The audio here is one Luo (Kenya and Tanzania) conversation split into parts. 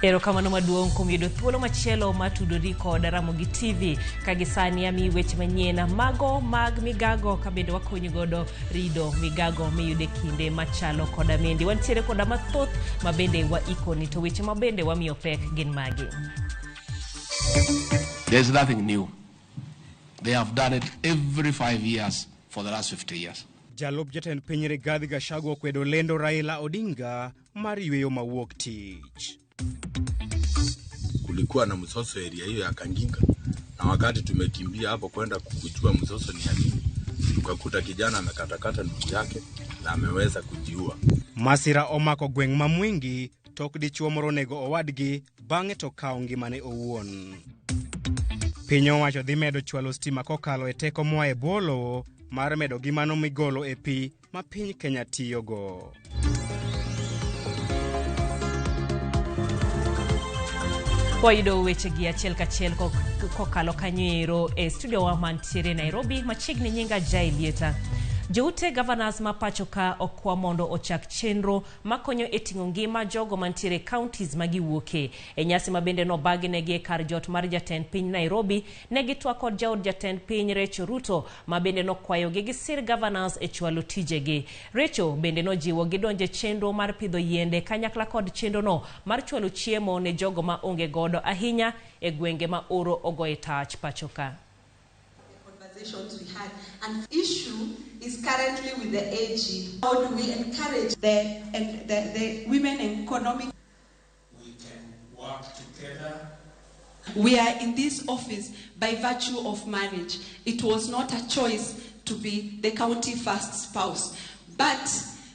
Erokamano maduong' kuom yudo thuolo machielo mar tudori kod Ramogi TV ka gisani amiyi weche manyien mago mag migago ka bende wakonyi godo rido migago miyudo e kinde machalo koda mendi. Wantiere koda mathoth ma bende waikoni to weche ma bende wamiyo pek gin magi. There's nothing new. They have done it every 5 years for the last 50 years. Jalup jatend piny Rigathi Gachagua okwedo lendo Raila Odinga mar yweyo mawuok tich. Kulikuwa na mzozo area hiyo ya Kanginga, na wakati tumekimbia hapo kwenda kujua mzozo ni ya nini, tukakuta kijana amekatakata ndugu yake na ameweza kujiua. Masira omako gweng' ma Mwingi tok dichuo moro onego owadgi bang'e to kawo ngimane owuon. Piny owacho dhi medo chwalo stima kokalo e teko moa e bwo lowo mar medo gi mano migolo e pi ma piny Kenya tiyogo. Wayudo wechegi achiel kachiel kokalo kanyo ero e studio wa mantiere Nairobi machiegni. Nyinga Jai Lieta. Joute governors ma pacho ka okwa mondo ochak chenro makonyo e ting'o ngima jogo mantiere e counties ma giwuoke. E nyasi ma bende nobagnegi e kar jot mar jatend piny Nairobi, ne gitwak kod jaod jatend piny Rachel Ruto ma bende nokwayogi gisir governors e chwalo tijegi. Rachel bende nojiwo gidonje chenro mar pidho yiende kanyakla kod chenrono mar chwalo chiemo ne jogo ma onge godo ahinya e gwenge ma oro ogoye tach pacho ka. Conversations we had. And issue is currently with the AG. How do we encourage the, and the women economic? We can work together. We are in this office by virtue of marriage. It was not a choice to be the county first spouse. But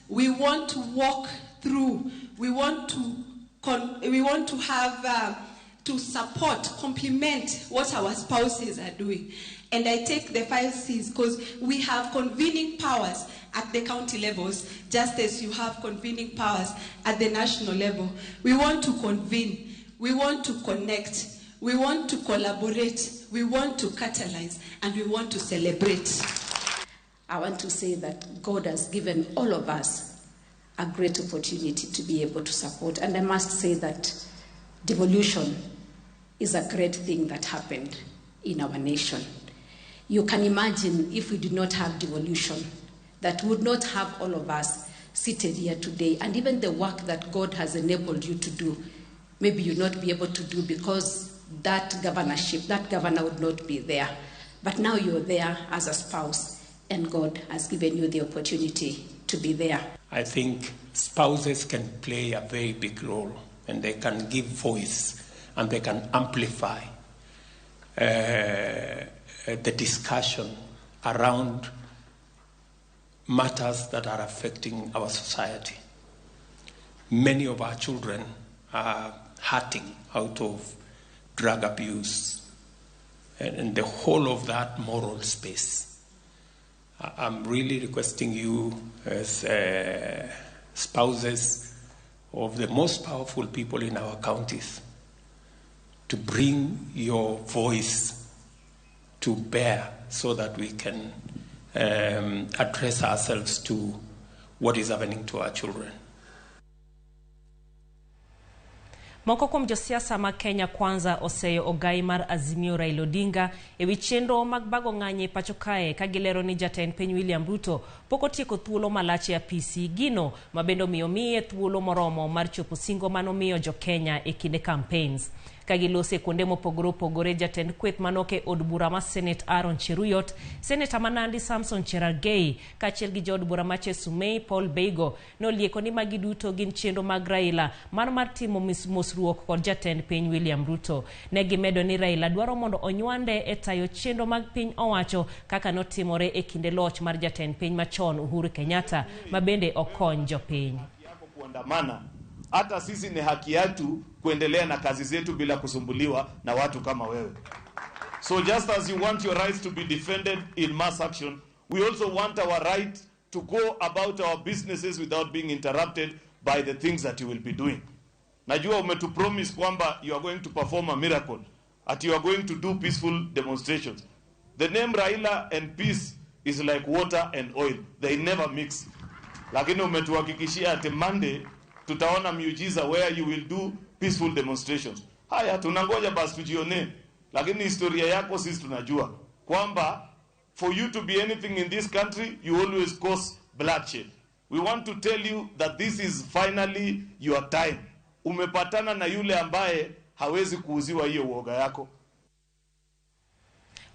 we want to walk through. We want to have to support, complement what our spouses are doing. And I take the five C's because we have convening powers at the county levels, just as you have convening powers at the national level. We want to convene, we want to connect, we want to collaborate, we want to catalyze, and we want to celebrate. I want to say that God has given all of us a great opportunity to be able to support. And I must say that devolution is a great thing that happened in our nation. You can imagine if we did not have devolution, that would not have all of us seated here today, and even the work that God has enabled you to do, maybe you'd not be able to do because that governorship, that governor would not be there. But now you're there as a spouse, and God has given you the opportunity to be there. I think spouses can play a very big role and they can give voice and they can amplify the discussion around matters that are affecting our society. Many of our children are hurting out of drug abuse and the whole of that moral space. I'm really requesting you as spouses of the most powerful people in our counties to bring your voice to bear so that we can address ourselves to what is happening to our children. Moko kuom josiasa mag Kenya Kwanza oseyo ogai mar Azimio Raila Odinga ewi chenro mag bago ng'anyo e pacho kae, ka gilero ni jatend piny William Ruto pok otieko thuolo malach e apisi gino ma bende omiyo miye thuolo moromo mar chopo singo manomiyo jo-Kenya e kinde campaigns. Ka giloso e kuonde mopogore opogore, jatend kweth manok e od bura ma Senate Aaron Cheruiyot, Seneta ma Nandi Samson Cherargei kaachiel gi jaod bura ma Chesumei Paul Beigo nolieko ni magi duto gin chenro mag Raila mar timo mosruok kod jatend piny William Ruto. Ne gimedo ni Raila dwaro mondo onywande e tayo chenro mag piny owacho kaka notimore e kinde loch mar jatend piny machon Uhuru Kenyatta, ma bende okony jopiny. Kuandamana. Hata sisi ni haki yetu kuendelea na kazi zetu bila kusumbuliwa na watu kama wewe. So just as you want your rights to be defended in mass action, we also want our right to go about our businesses without being interrupted by the things that you will be doing. Najua umetupromise kwamba you are going to perform a miracle, that you are going to do peaceful demonstrations. The name Raila and peace is like water and oil. They never mix. Lakini umetuhakikishia ati Monday tutaona miujiza where you will do peaceful demonstrations. Haya, tunangoja basi tujione. Lakini historia yako sisi tunajua kwamba for you to be anything in this country you always cause bloodshed. We want to tell you that this is finally your time. Umepatana na yule ambaye hawezi kuuziwa hiyo uoga yako.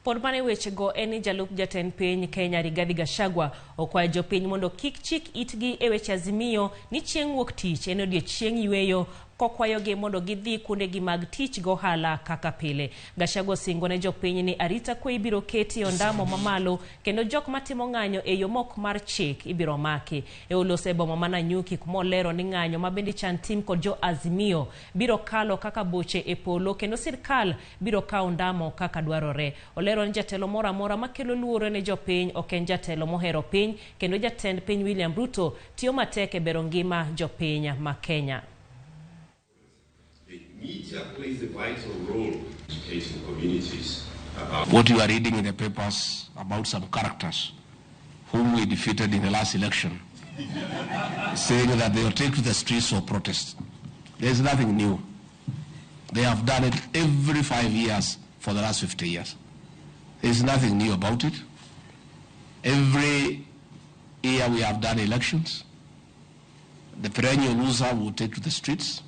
Pod mane wechego en ni jalup jatend piny Kenya Rigathi Gachagua okwayo jopiny mondo kik chik itgi e weche Azimio ni chieng' wuok tich en odiechieng' yweyo, kokwayogi mondo gidhi kuondegi mag tich gohala kaka pile. Gachagua osingo ne jopiny ni arita kwe ibiro keti e ondamo mamalo kendo jok matimo ng'anyo e yo mok mar chik ibiro maki. E oloso e boma ma Nanyuki kuma olero ni ng'anyo ma bende chan tim kod jo Azimio biro kalo kaka boche e polo kendo sirkal biro kawo ondamo kaka dwarore. Olero ni jatelo moro amora makelo luoro ne jopiny ok en jatelo mohero piny kendo jatend piny William Ruto tiyo matek e bero ngima jopiny ma Kenya. The media plays a vital role in educating communities about what you are reading in the papers about some characters whom we defeated in the last election, saying that they will take to the streets for protest. There is nothing new. They have done it every 5 years for the last 50 years. There is nothing new about it. Every year we have done elections. The perennial loser will take to the streets,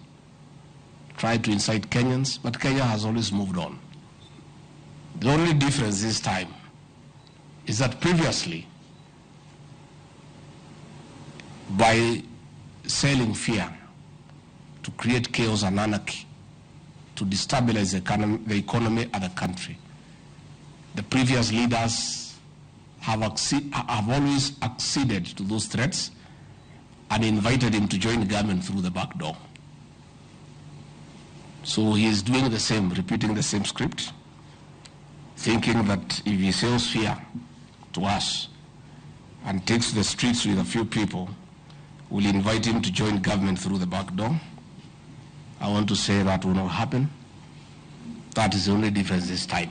try to incite Kenyans, but Kenya has always moved on. The only difference this time is that previously, by selling fear to create chaos and anarchy, to destabilize the economy of the country, the previous leaders have always acceded to those threats and invited him to join the government through the back door. So he is doing the same, repeating the same script, thinking that if he sells fear to us and takes the streets with a few people, we'll invite him to join government through the back door. I want to say that will not happen. That is the only difference this time.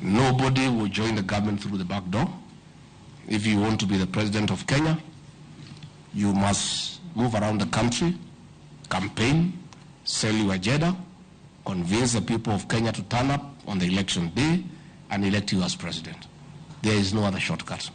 Nobody will join the government through the back door. If you want to be the president of Kenya, you must move around the country, campaign, sell your agenda, convince the people of Kenya to turn up on the election day and elect you as president. There is no other shortcut.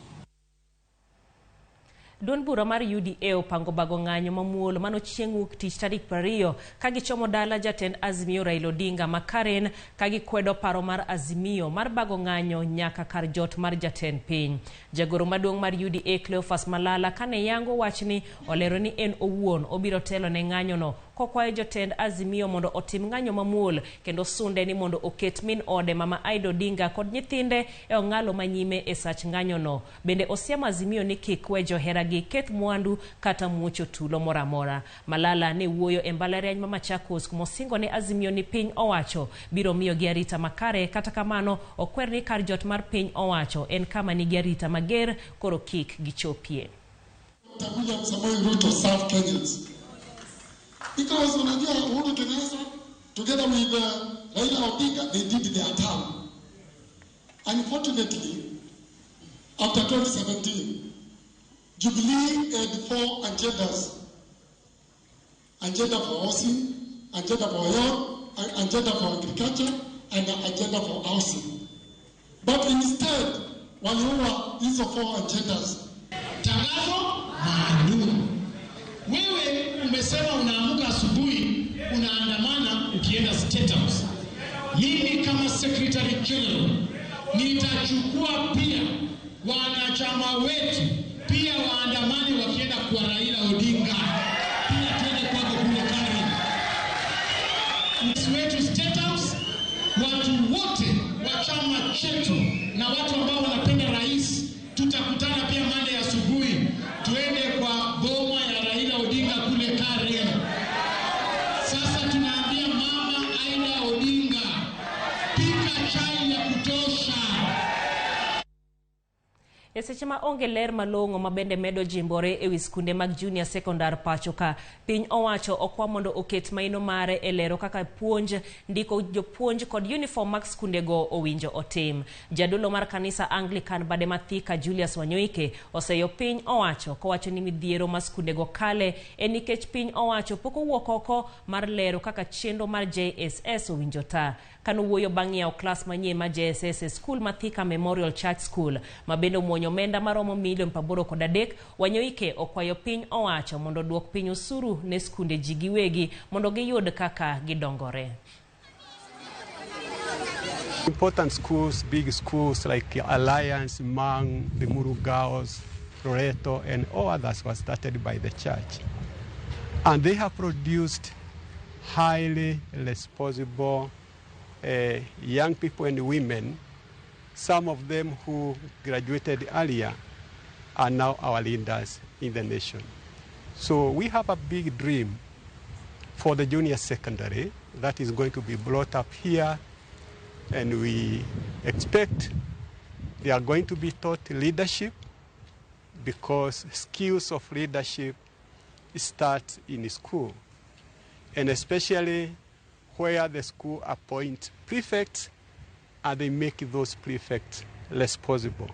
Duond bura mar UDA opango bago ng'anyo mamuol mano chieng' wuok tich tarik 20 ka gichomo dala jatend Azimio Raila Odinga ma Karen ka gikwedo paro mar Azimio mar bago ng'anyo nyaka kar jot mar jatend piny. Jagoro maduong' mar UDA Cleophas Malala kane yango wachni olero ni en owuon obiro telo ne ng'anyono kokwayo jotend Azimio mondo otim ng'anyo mamuol kendo sunde ni mondo oket min ode Mama Aida Odinga kod nyithinde e ong'alo manyime e sach ng'anyono. Bende osiemo Azimio ni kik we johera gi keth mwandu kata muocho tulo moro amora. Malala ne wuoyo e mbalariany ma Machakos kumosingo ne Azimio ni piny owacho biro miyogi arita makare, kata kamano okwer ni kar jot mar piny owacho en kama nigi arita mager koro kik gichopie. William Samoei Ruto serve Kenyans. Because unajua Uhuru Kenyatta together with Raila Odinga, they did their term. Unfortunately, after 2017, Jubilee had 4 agendas. Agenda for housing, agenda for health, agenda for agriculture, and agenda for housing. But instead, waliua hizo 4 agendas. Tangazo maalum. Wewe umesema unaamka asubuhi unaandamana ukienda State House. Mimi kama Secretary General nitachukua pia wanachama wetu pia waandamane wakienda kwa Raila Odinga. Pia twende kwako kule Karen. Wetu State House, watu wote wa chama chetu na watu ambao wanapenda rais, tutakutana pia Monday asubuhi tuende kwa boma ya Raila Odinga kule Karen. E seche ma onge ler malong'o ma bende medo jimbore ewi skunde mag junior secondar pacho ka, piny owacho okwa mondo oket maino mare e lero kaka puonj, ndiko jopuonj kod uniform mag skundego owinjo otim. Jadolo mar kanisa Anglican bade ma Thika Julius Wanyoike oseyo piny owacho kowacho ni midhiero ma skundego kale en nikech piny owacho pok owuok oko mar lero kaka chenro mar JSS owinjo ta. Kanowuoyo bang' yawo klas manyien mar JSS e skul ma Thika Memorial Church School ma bende omuonyo omenda maromo milion 83, Wanyoike okwayo piny owacho mondo oduok piny osuru ne skunde ji giwegi mondo giyud kaka gidongore. Important schools, big schools like Alliance, Mang, the Limuru Girls, Loreto, and all others were started by the church. And they have produced highly responsible young people and women. Some of them who graduated earlier are now our leaders in the nation. So we have a big dream for the junior secondary that is going to be brought up here, and we expect they are going to be taught leadership, because skills of leadership start in school, and especially where the school appoints prefects and they make those prefects responsible.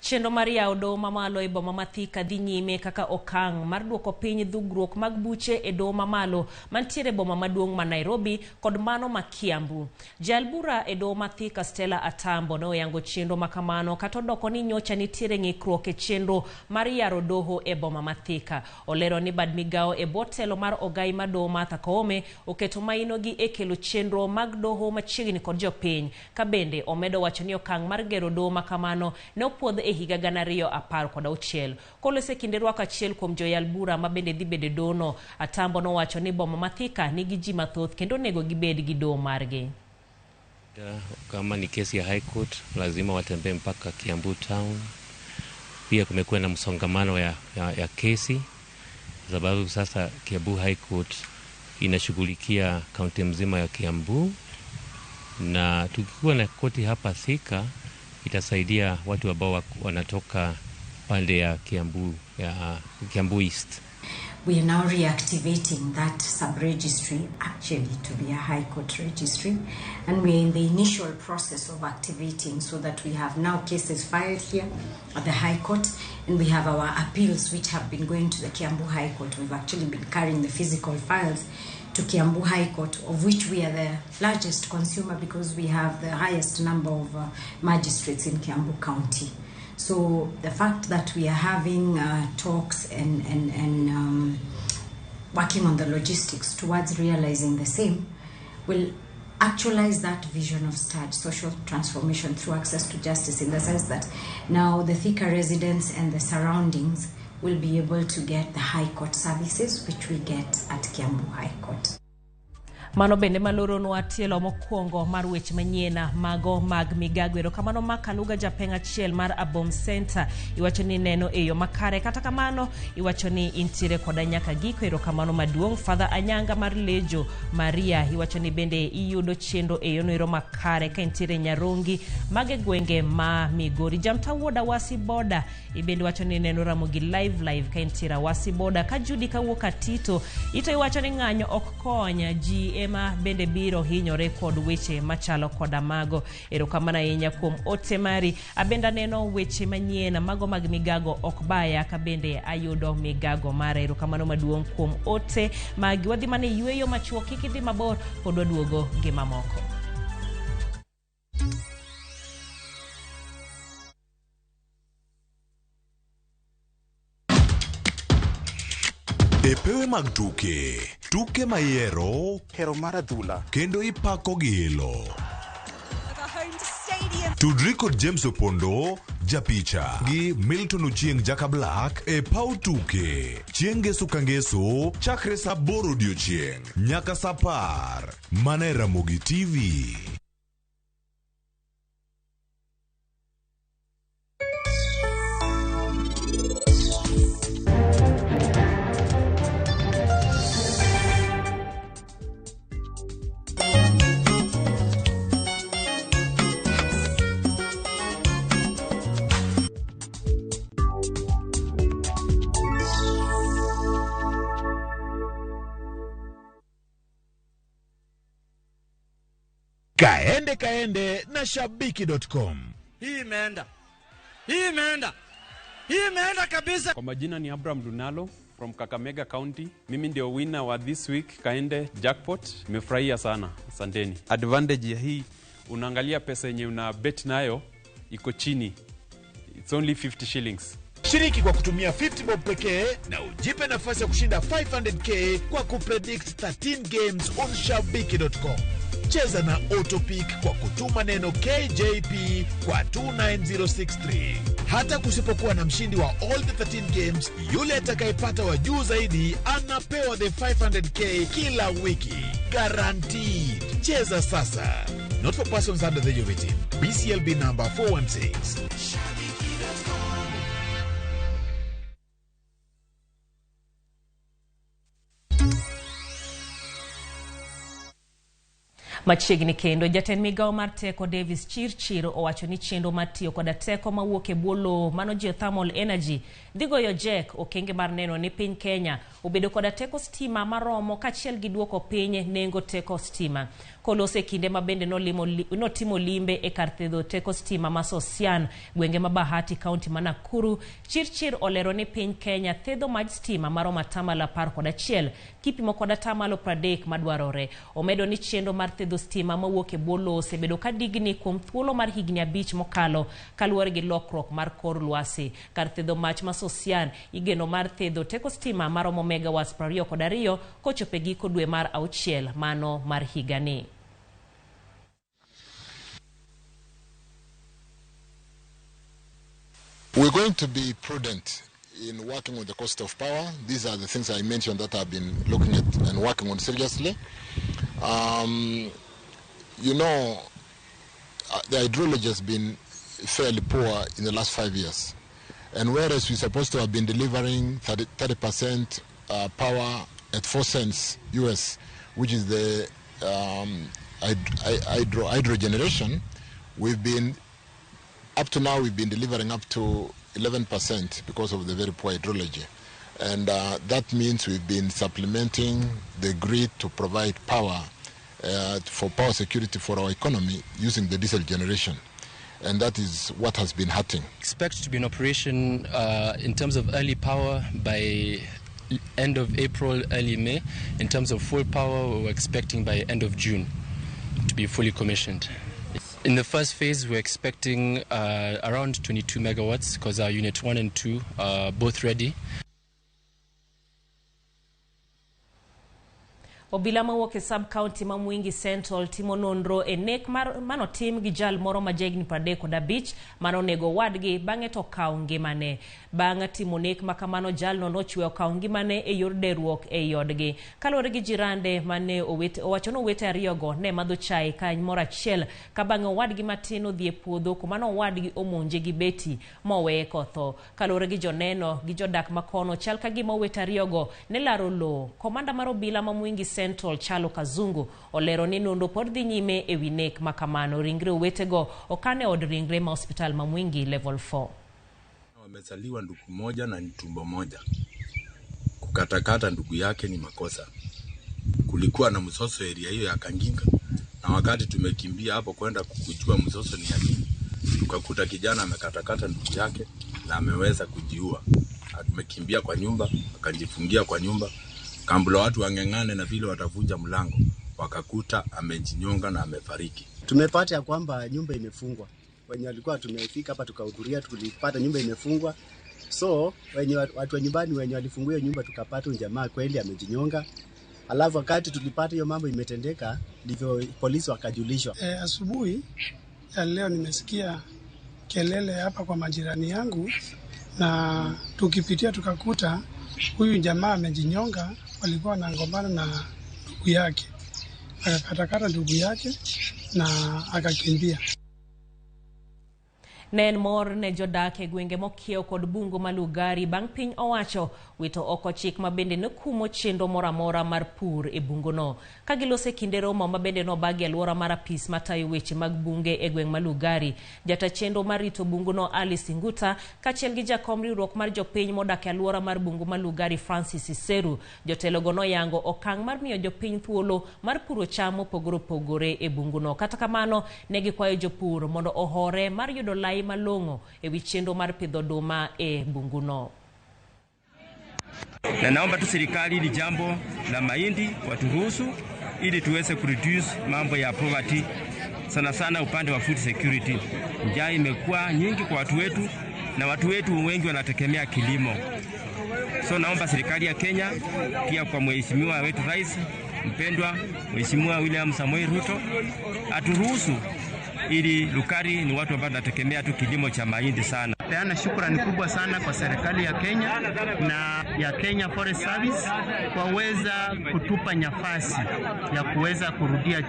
Chenro mar yawo doho mamalo e boma ma Thika dhi nyime kaka okang' mar duoko piny dhugruok mag buche e doho mamalo mantiere e boma maduong' ma Nairobi kod mano ma Kiambu. Jal bura e doho ma Thika Stella Atambo ne oyango chenro makamano kata odoko ni nyocha nitiere ng'ikruok e chenro mar yaro doho e boma ma Thika. Olero ni bad migawo e bwo telo mar ogai mar doho Martha Koome oketo maino gi e kelo chenro mag doho machiegni kod jopiny. Ka bende omedo wacho ni okang' mar gero doho makamano ne opuodh e higa 2016. Kolose kinde rwako achiel kuom joyal bura ma bende dhi bedo e dohono, Atambo nowacho ni boma ma Thika nigi ji mathoth kendo onego gibed gi doho margi. Kama ni kesi ya High Court lazima watembee mpaka Kiambu town. Pia kumekuwa na msongamano ya kesi, sababu sasa Kiambu High Court inashughulikia kaunti mzima ya Kiambu, na tukikuwa na koti hapa Thika itasaidia watu ambao wanatoka pande ya Kiambu, ya Kiambu East. We are now reactivating that sub-registry actually to be a High Court registry, and we are in the initial process of activating so that we have now cases filed here at the High Court, and we have our appeals which have been going to the Kiambu High Court. We've actually been carrying the physical files to Kiambu High Court, of which we are the largest consumer because we have the highest number of magistrates in Kiambu County. So the fact that we are having talks and working on the logistics towards realizing the same will actualize that vision of START, social transformation through access to justice, in the sense that now the Thika residents and the surroundings will be able to get the High Court services, which we get at Kiambu High Court. Mano bende maloronwa tielo mokwongo mar weche manyien mago mag migago. Erokamano Makaluga japeng' achiel mar Abom Center, iwacho ni neno e yo makare, kata kamano iwacho ni intiere koda nyaka giko. Erokamano maduong'. Father Anyanga mar Lejo Maria iwacho ni bende iyudo chenro e yono ero makare ka intiere Nyarongi mage gwenge ma Migori. Jamta wuod Awasi Boda ibende wacho ni neno Ramogi live ka intiere Awasi Boda. Ka Judy kawuok Atito ito iwacho ni ng'anyo ok kony ji ema bende biro hinyore kod weche machalo koda mago. Erokamano ahinya kuom ote mari. Abende aneno weche manyien mago mag migago ok baya ka bende ayudo migago mara. Erokamano maduong' kuom ote magi. Wadhi mana e yweyo machuok, kik idhi mabor, pod waduogo gi mamoko. E pewe mag tuke, tuke mayiero, hero mar adhula, kendo ipako gi ilo. Tudri kod James Opondo, japicha, gi Milton Ochieng' Jaka Black e paw tuke. Chieng' ngeso ka ngeso, chakre saa 8 odiochieng' nyaka saa 10. Mana e Ramogi TV. Kaende kaende na shabiki.com. Hii imeenda. Hii imeenda. Hii imeenda kabisa. Kwa majina ni Abraham Lunalo from Kakamega County. Mimi ndio winner wa this week Kaende Jackpot. Nimefurahia sana, asanteni. Advantage ya hii, unaangalia pesa yenye una bet nayo iko chini, it's only 50 shillings. Shiriki kwa kutumia 50 bob pekee na ujipe nafasi ya kushinda 500K kwa kupredict 13 games on shabiki.com. Cheza na Autopick kwa kutuma neno KJP kwa 29063. Hata kusipokuwa na mshindi wa all the 13 games, yule atakayepata wa juu zaidi anapewa the 500K kila wiki. Guaranteed. Cheza sasa. Not for persons under the age of 18. BCLB number 416. Machiegni kendo jatend migao mar teko Davis Chirchir owacho ni chenro mar tiyo koda teko mawuok e bwo lowo mano geothermal energy dhi goyo jek okenge mar neno ni piny Kenya obedo koda teko stima maromo kaachiel gi duoko piny nengo teko stima. Kolose e kinde ma bende notimo limbe e kar thedho teko stima ma Sosian, gwenge ma Bahati, kaunti ma Nakuru, Chirchir olero ni piny Kenya thedho maj stima maromo 11% kipimo kod 30% madwarore. Omedo ni chenro mar thedho stima mawuok e bwo lowo osebedo ka digni kuom thuolo mar higni 5 mokalo kaluwore gi lokruok mar kor lwasi. Kar thedho mach ma Sosian igeno mar thedho teko stima maromo megawatts 22 kochopo e giko dwe mar 6 mano mar higani. We're going to be prudent in working on the cost of power. These are the things I mentioned that I've been looking at and working on seriously. You know, the hydrology has been fairly poor in the last 5 years. And whereas we're supposed to have been delivering 30% power at 4 cents US, which is the hydro generation, we've been, up to now, we've been delivering up to 11% because of the very poor hydrology. And that means we've been supplementing the grid to provide power for power security for our economy using the diesel generation. And that is what has been hurting. Expect to be in operation in terms of early power by end of April, early May. In terms of full power, we're expecting by end of June to be fully commissioned. In the first phase, we're expecting around 22 megawatts because our unit 1 and 2 are both ready. Obila mawuok e sub-county ma Mwingi Central timo nonro e nek manotim gi jal moro ma jahigni 35 manonego owadgi bang'e to okawo ngimane. Bang' timo nek makamano, jalno nochwe okawo ngimane e yor deruok ei odgi. Kaluwore gi jirande mane owacho ni owete ariyogo ne madho chai kamoro achiel ka bang'e owadgi matin odhi e puodho kuma ne owadgi omonje gi beti moweye kotho. Kaluwore gi joneno gi jodak makono, chal ka gima owete ariyogo ne laro lowo. Komanda mar obila ma Mwingi Central Chalo Kazungu olero ni nonro pod dhi nyime ewi nek makamano. Ringre owetego okan e od ringre ma hospital ma Mwingi level 4. Wamezaliwa ndugu moja na ni tumbo moja. Kukatakata ndugu yake ni makosa. Kulikuwa na mzozo area hiyo ya Kanginga, na wakati tumekimbia hapo kwenda kujua mzozo ni ya nini, tukakuta kijana amekatakata ndugu yake na ameweza kujiua. Tumekimbia kwa nyumba, akajifungia kwa nyumba. Kambula watu wang'ang'ane na vile watavunja mlango, wakakuta amejinyonga na amefariki. Tumepata ya kwamba nyumba imefungwa. Wenye walikuwa tumefika hapa tukahudhuria, tulipata nyumba imefungwa. So wenye watu wa nyumbani wenye walifungua nyumba tukapata jamaa kweli amejinyonga. Alafu wakati tulipata hiyo mambo imetendeka, ndivyo polisi wakajulishwa. Asubuhi ya leo nimesikia kelele hapa kwa majirani yangu, na tukipitia tukakuta huyu jamaa amejinyonga. Walikuwa wanagombana na ndugu yake, akakatakata ndugu yake na akakimbia. Ne en mor ne jodak e gwenge mokiewo kod bungu ma Lugari bang' piny owacho wito oko chik ma bende ne kumo chenro moro amora mar pur e bunguno. Ka giloso e kinde romo ma bende nobagi e alwora mar apis matayo weche mag bunge e gweng' ma Lugari, jata chenro mar rito bunguno Alice Inguta kaachiel gi jakom riwruok mar jopiny modak e alwora mar bungu ma Lugari Francis Iseru, jotelogo noyango okang' mar miyo jopiny thuolo mar puro cham mopogore opogore e bunguno. Kata kamano, ne gikwayo jopur mondo ohore mar yudo lai malong'o e wi chenro mar pidho oduma e bunguno. Na naomba tu serikali hili jambo la mahindi waturuhusu ili tuweze kureduce mambo ya poverty, sana sana upande wa food security. Njaa imekuwa nyingi kwa watu wetu na watu wetu wengi wanategemea kilimo. So naomba serikali ya Kenya pia kwa mheshimiwa wetu rais mpendwa Mheshimiwa William Samoei Ruto aturuhusu ili Lugari ni watu ambao tunategemea tu kilimo cha mahindi sana. Peana shukrani kubwa sana kwa serikali ya Kenya na ya Kenya Forest Service kwa kuweza kutupa nafasi ya kuweza kurudia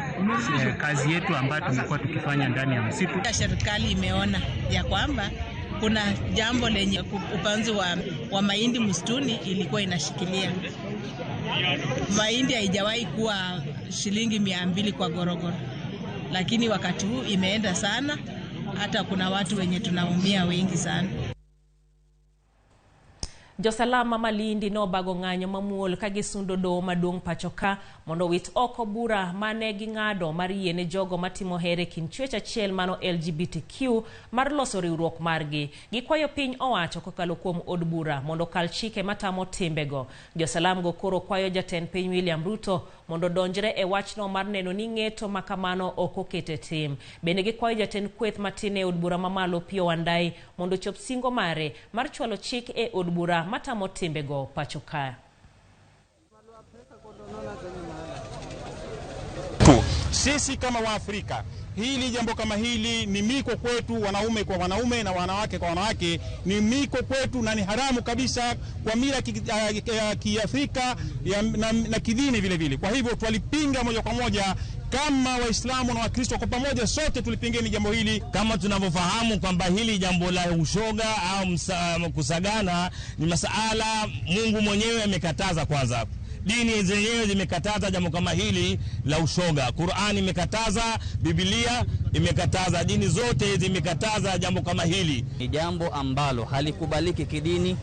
kazi yetu ambayo tumekuwa tukifanya ndani ya msitu. Serikali imeona ya kwamba kuna jambo lenye upanzi wa mahindi msituni ilikuwa inashikilia. Mahindi haijawahi kuwa shilingi 200 kwa gorogoro, lakini wakati huu imeenda sana, hata kuna watu wenye tunaumia wengi sana. Josalama Malindi nobago ng'anyo mamuol ka gisundo doho maduong' pacho ka mondo owit oko bura mane ging'ado mar yiene jogo matimo hera e kind chwech achiel mano LGBTQ mar loso riwruok margi. Gikwayo piny owacho kokalo kuom od bura mondo okal chike matamo timbego. Josalamgo koro kwayo jatend piny William Ruto mondo odonjre e wachno mar neno ni ng'eto ma kamano ok oket e tim. Bende gikwayo jatend kweth matin e od bura mamalo Opiyo Wandayi mondo ochop singo mare mar chwalo chik e od bura matamo timbego pacho ka. Sisi kama Waafrika, hili jambo kama hili ni miko kwetu, wanaume kwa wanaume na wanawake kwa wanawake, ni miko kwetu na ni haramu kabisa kwa mila Kiafrika na kidini vile vile. Kwa hivyo twalipinga moja kwa moja kama Waislamu na Wakristo kwa pamoja, sote tulipingeni jambo hili. Kama tunavyofahamu kwamba hili jambo la ushoga au kusagana ni masala Mungu mwenyewe amekataza kwanza. Dini zenyewe zimekataza jambo kama hili la ushoga. Qur'ani imekataza, Biblia imekataza, dini zote zimekataza jambo kama hili. Ni jambo ambalo halikubaliki kidini,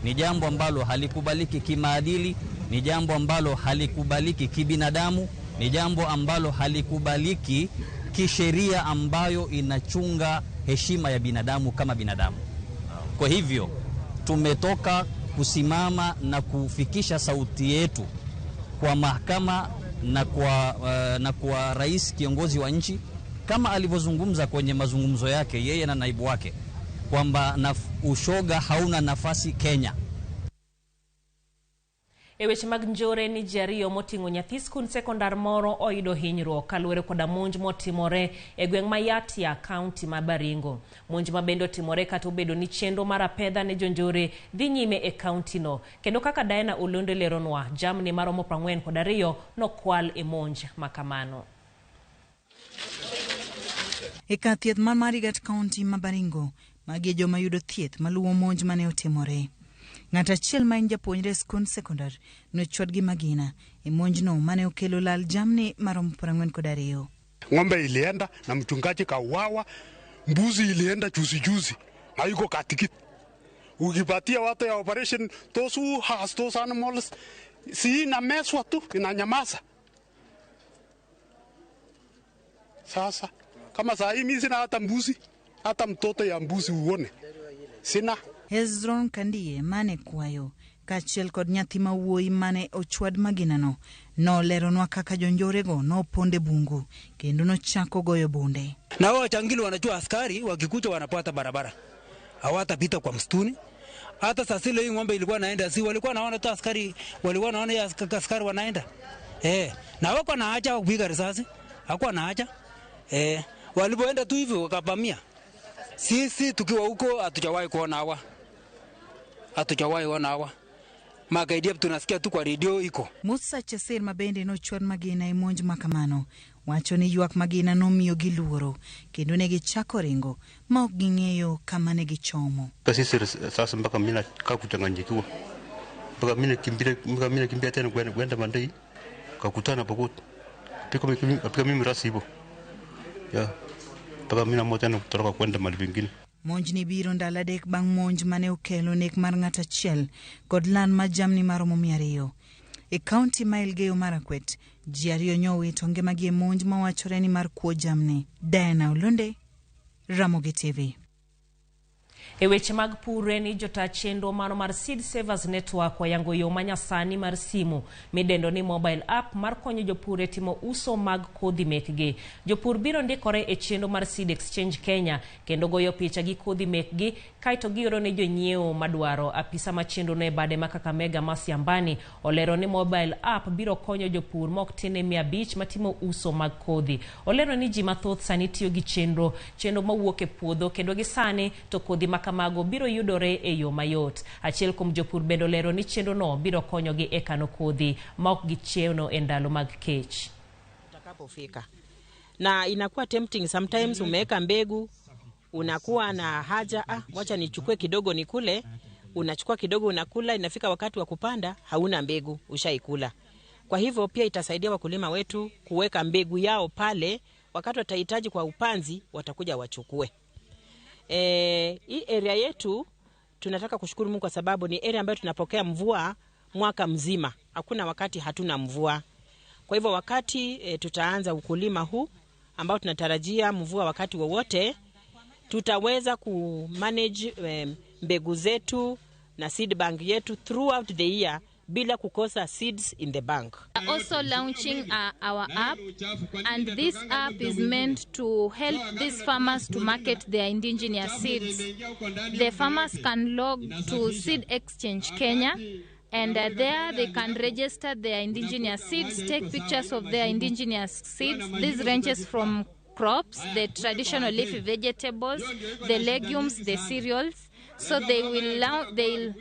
ni jambo ambalo halikubaliki kimaadili, ni jambo ambalo halikubaliki kibinadamu, ni jambo ambalo halikubaliki kisheria ambayo inachunga heshima ya binadamu kama binadamu. Kwa hivyo tumetoka kusimama na kufikisha sauti yetu kwa mahakama na kwa rais kiongozi wa nchi, kama alivyozungumza kwenye mazungumzo yake yeye na naibu wake kwamba ushoga hauna nafasi Kenya. E weche mag njore ni ji ariyo moting'o nyathi skund sekondar moro oyudo hinyruok kaluwore koda monj motimore e gweng' ma Yatia, kaunti ma Baringo. Monj ma bende otimore kata obedo ni chenro mar apedha ne jonjore dhi nyime e kaunti no. Kendo kaka Diana Olondo leronwa, jamni maromo 42 nokwal e monj makamano. E kar thieth mar Marigat, kaunti ma Baringo, magi e joma yudo thieth maluwo monj mane otimore. Ng'at achiel ma en japuonjre e skund sekondar nochwad gi magina e monjno mane okelo lal jamni maromo 42. Ng'ombe ilienda na mchungaji kauawa, mbuzi ilienda juzi juzi na yuko katikati. Ukipatia watu ya operation those who has those animals, si inameswa tu, inanyamaza. Sasa kama saa hii mimi sina hata mbuzi, hata mtoto ya mbuzi uone sina. Hezron Kandie mane kwayo kaachiel kod nyathi ma wuoyi mane ochwad maginano noleronwa kaka jonjorego noponde bungu kendo nochako goyo bunde. Na wao wachangili wanajua askari wakikuja wanapata barabara, hawatapita kwa msituni. Hata sasa ile ng'ombe ilikuwa naenda, si walikuwa naona tu askari, walikuwa naona askari wanaenda. Na wako naacha kupiga risasi, hakuwa naacha. Walipoenda tu hivyo wakavamia. Sisi tukiwa huko hatujawahi kuona hawa. Hatujawahi kuona hawa. Magaidi tunasikia tu kwa redio iko. Musa Chesir mabende nochwad magina e monj makamano Wacho ni ywak magina nomiyo gi luoro kendo ne gichako ringo ma ok ging'eyo kama ne gichomo. Sisi sasa mpaka mimi nakaa kuchanganyikiwa, mpaka mimi nakimbia, mpaka mimi nakimbia tena kwenda Mandai, kakutana Pokot, pika mimi rasi hivyo ya mpaka mimi naamua tena kutoroka kwenda mahali pengine. Monjni biro ndalo 3 bang' monj mane okelo nek mar ng'ato achiel kod lal mar jamni maromo 200. E kaunti ma Elgeyo Marakwet, ji 2 nyowito ngimagi e monj mawachore ni mar kuo jamni. Diana Olonde, Ramogi TV. E weche mag pur ni jota chenro mano mar Seed Savers Network oyango yo manyasani mar simu midendo ni mobile app mar konyo jopur e timo uso mag kodhi mekgi. Jopur biro ndikore e chenro mar Seed Exchange Kenya kendo goyo picha gi kodhi mekgi kaeto gioro ne jonyiewo madwaro. Apisa ma chenro no e bade ma Kakamega Masiambani olero ni mobile app biro konyo jopur mok tin ne 500 matimo uso mag kodhi. Olero ni ji mathoth sani tiyo gi chenro mawuok e puodho kendo gi sani to kodhi makamago biro yudore e yo mayot. Achiel kuom jopur bende olero ni chenro no biro konyogi e kano kodhi ma ok gichiemo e ndalo mag kech. Utakapofika na inakuwa tempting sometimes, umeweka mbegu unakuwa na haja, wacha nichukue kidogo nikule. Unachukua kidogo unakula, inafika wakati wa kupanda hauna mbegu, ushaikula. Kwa hivyo pia itasaidia wakulima wetu kuweka mbegu yao pale, wakati watahitaji kwa upanzi watakuja wachukue. Hii area yetu tunataka kushukuru Mungu kwa sababu ni area ambayo tunapokea mvua mwaka mzima. Hakuna wakati hatuna mvua. Kwa hivyo wakati tutaanza ukulima huu ambao tunatarajia mvua wakati wowote, tutaweza kumanage mbegu zetu na seed bank yetu throughout the year bila kukosa seeds in the bank. Also launching our app, and this app is meant to help these farmers to market their indigenous seeds. The farmers can log to Seed Exchange Kenya, and there they can register their indigenous seeds, take pictures of their indigenous seeds. This ranges from crops, the traditional leafy vegetables, the legumes, the cereals. So they will they'll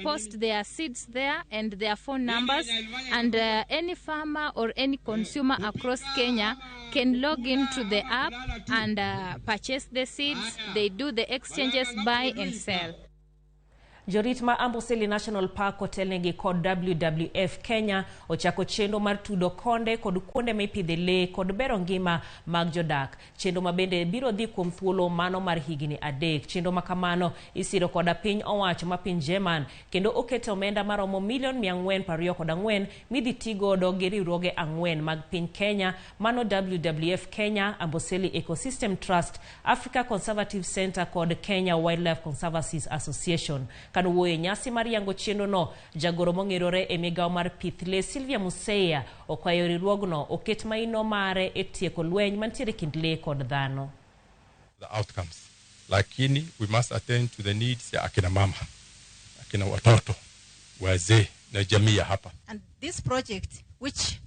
post their seeds there and their phone numbers, and any farmer or any consumer across Kenya can log into the app and purchase the seeds. They do the exchanges, buy and sell. Jorit ma Amboseli National Park otelnegi kod WWF Kenya ochako chenro mar tudo konde kod kuonde mipidhe lee kod bero ngima mag jodak. Chenro ma bende biro dhi kuom thuolo mano mar higni 3. Chenro ma kamano isiro koda piny owacho ma piny Jerman kendo oketo omenda maromo milion 424 midhi tigodo gi riwruoge 4 mag piny Kenya mano WWF Kenya, Amboseli Ecosystem Trust, Africa Conservative Center kod Kenya Wildlife Conservancy Association. Kanowuoyo e nyasi mar yango chenro no, jagoro mong'erore e migawo mar pith lee Sylvia Museya okwayo riwruogno oket maino mare e tieko lweny mantiere kind lee kod dhano. The outcomes, lakini we must attend to the needs ya akina mama, akina watoto, wazee na jamii ya hapa. And this project, which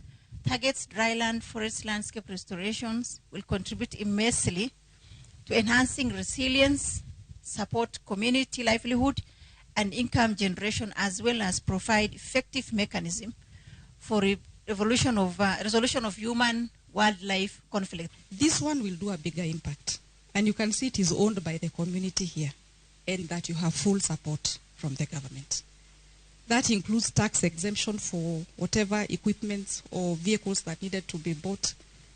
targets dryland forest landscape restorations, will contribute immensely to enhancing resilience, support community livelihood and income generation, as well as provide effective mechanism for resolution of human-wildlife conflict. This one will do a bigger impact, and you can see it is owned by the community here, and that you have full support from the government. That includes tax exemption for whatever equipment or vehicles that needed to be bought.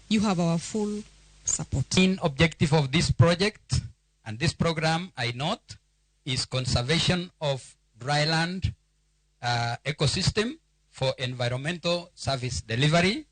You have our full support. The main objective of this project and this program, I note, is conservation of dryland ecosystem for environmental service delivery.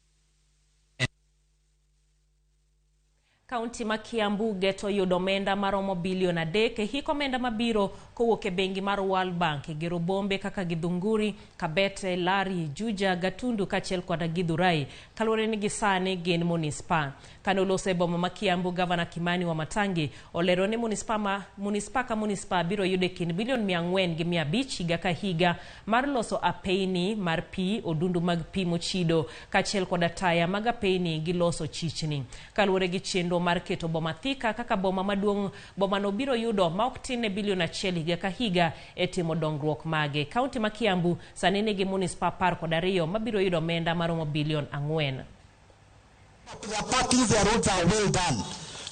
Kaunti ma Kiambu geto yudo omenda maromo bilion 3 e hik omenda mabiro kowuok e bengi mar World Bank e gero bombe kaka Githunguri, Kabete, Lari, Juja, Gatundu kaachiel koda Githurai kaluwore ni gisani gin munispa. Kane oloso e boma ma Kiambu, Gavana Kimani Wamatangi olero ni munispa ka munispa biro yudo e kind bilion 400 gi 500 higa ka higa mar loso apeini mar pi, odundu mag pi mochido kaachiel koda taya mag apeini gi loso chichni. Kaluwore gi chenro mar keto boma Thika kaka boma maduong', bomano biro yudo ma ok tin ne bilion 1 higa ka higa e timo dongruok mage. Kaunti ma Kiambu sani nigi munispa 12 mabiro yudo omenda maromo bilion 4. Their parkings, their roads are well done.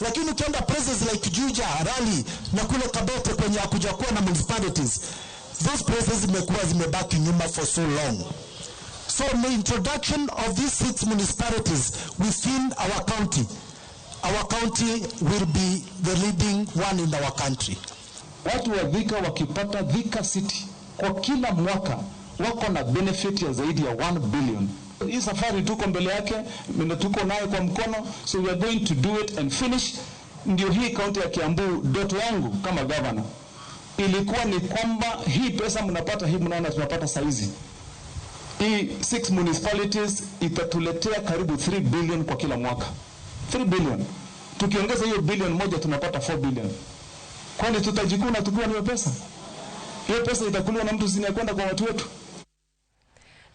Lakini ukienda places like Juja, Rally na kule Kabete kwenye hakuja kuwa na municipalities, those places zimekuwa zimebaki nyuma for so long. So the introduction of these 6 municipalities within our county will be the leading one in our country. Watu wa Thika wakipata Thika City kwa kila mwaka wako na benefit ya zaidi ya 1 billion. Hii safari tuko mbele yake, na tuko nayo kwa mkono, so we are going to do it and finish. Ndio hii kaunti ya Kiambu, ndoto yangu kama governor ilikuwa ni kwamba hii pesa mnapata, hii mnaona tunapata saizi, hii 6 municipalities itatuletea karibu 3 billion kwa kila mwaka. 3 billion. Tukiongeza hiyo bilion moja tunapata 4 billion. Kwani tutajikuna tukiwa na hiyo pesa? Hiyo pesa itakuliwa na mtu zinakwenda kwenda kwa watu wetu.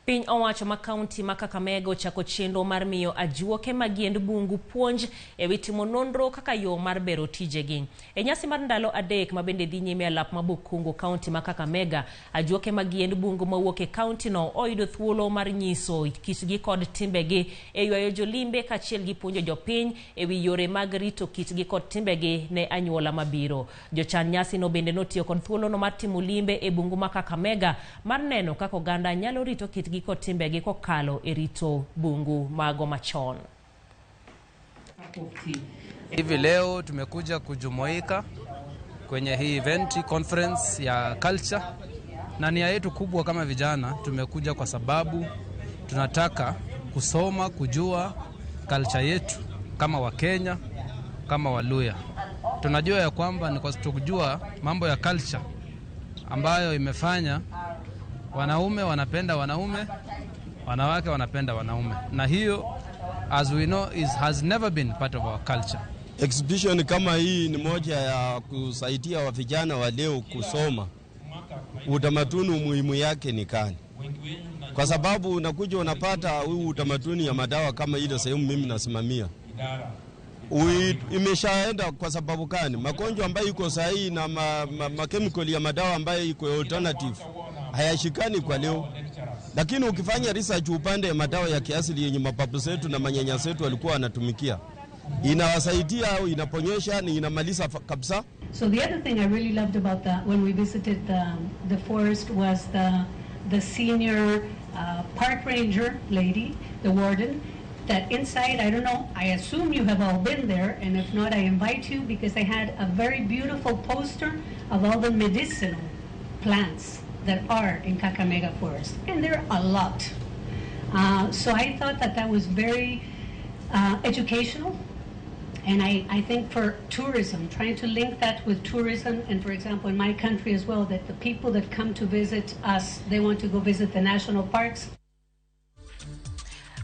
Piny owacho ma kaunti ma Kakamega ochako chenro mar miyo ajuoke mag yiend bungu puonj ewi timo nonro kaka yo mar bero tijegi. E nyasi mar ndalo 3 ma bende dhi nyime e lap ma Bukungu kaunti ma Kakamega, ajuoke mag yiend bungu mawuok e kaunti no oyudo thuolo mar nyiso kitgi kod timbegi e ywayo jolimbe kaachiel gi puonjo jopiny ewi yore mag rito kitgi kod timbegi ne anyuola mabiro. Jochan nyasi no bende notiyo kod thuolono mar timo limbe e bungu ma Kakamega mar neno kaka oganda nyalo rito kitgi kod timbegi kokalo e rito bungu mago machon. Hivi leo tumekuja kujumuika kwenye hii event conference ya culture, na nia yetu kubwa kama vijana tumekuja kwa sababu tunataka kusoma, kujua culture yetu kama Wakenya, kama Waluya. Tunajua ya kwamba ni kwa kujua mambo ya culture ambayo imefanya wanaume wanapenda wanaume, wanawake wanapenda wanaume. Na hiyo, as we know, has never been part of our culture. Exhibition kama hii ni moja ya kusaidia wa vijana wa leo kusoma utamaduni, umuhimu yake ni gani. Kwa sababu unakuja unapata huu utamaduni ya madawa kama ile sehemu mimi nasimamia imeshaenda. Kwa sababu gani? Magonjwa ambayo iko sahihi na makemikali ya madawa ambayo iko alternative hayashikani kwa leo. Lakini ukifanya research upande ya madawa ya kiasili yenye mababu zetu na manyanya zetu walikuwa wanatumikia, inawasaidia au inaponyesha ni inamaliza kabisa. So the other thing I really loved about that when we visited the forest was the senior park ranger lady, the warden, that inside, I don't know, I assume you have all been there, and if not, I invite you, because they had a very beautiful poster of all the medicinal plants that are in Kakamega Forest, and there are a lot. So I thought that that was very educational, and I think for tourism, trying to link that with tourism, and for example, in my country as well, that the people that come to visit us, they want to go visit the national parks.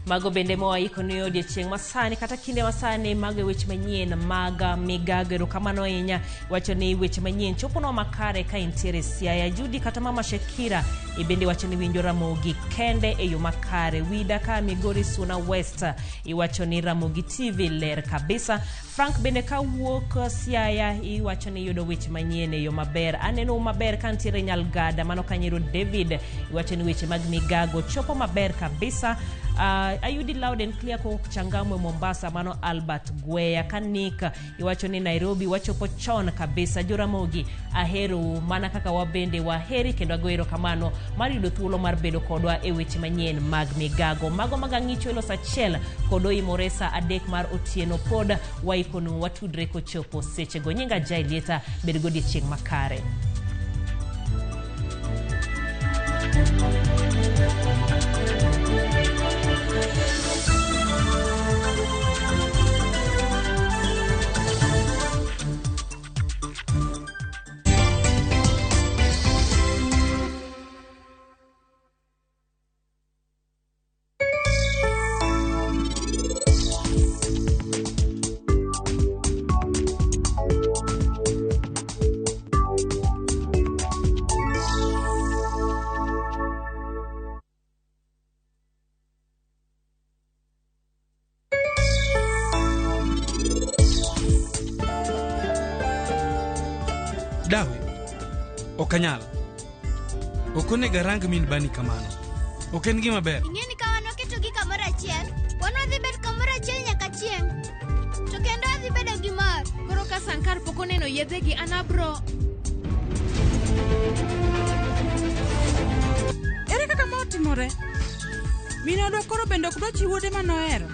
Mago bende moa ikoni odiechieng' masani kata kinde masani mago e weche manyien mag migago. Erokamano ahinya, wacho ni weche manyien choponwa makare ka intiere Siaya. Judy kata mama Shakira ibende wacho ni winjo Ramogi kende e yo makare. Wida ka Migori Suna West iwacho ni Ramogi TV ler kabisa. Frank bende kawuok Siaya iwacho ni yudo weche manyien e yo maber. Aneno maber ka ntiere Nyalgada, mano Kanyero David iwacho ni weche mag migago chopo maber kabisa. Ayudi loud and clear kowuok Changamwe Mombasa, mano Albert Gweya. Kanika iwacho ni Nairobi wachopo chon kabisa. Joramogi ahero mana kaka wabende waheri kendo ago erokamano mar yudo thuolo mar bedo kodwa e weche manyien mag migago. Mago mag ang'icho elo saa 1 kod oimore saa 3 mar otieno pod waikonu watudre kochopo sechego. Nyinga Jailieta, bed godiechieng' makare. Dawe, ok anyal. Ok onego arang min bani kamano. Ok en gima ber. Ing'e ni ka wan waketogi kamoro achiel, wan wadhi bet kamoro achiel nyaka To kendo adhi bedo gi mor. Koro ka Sankar pok oneno yedhegi an abro... Ere kaka ma otimore? Min odwa koro bende ok dwa chi wuode manohero.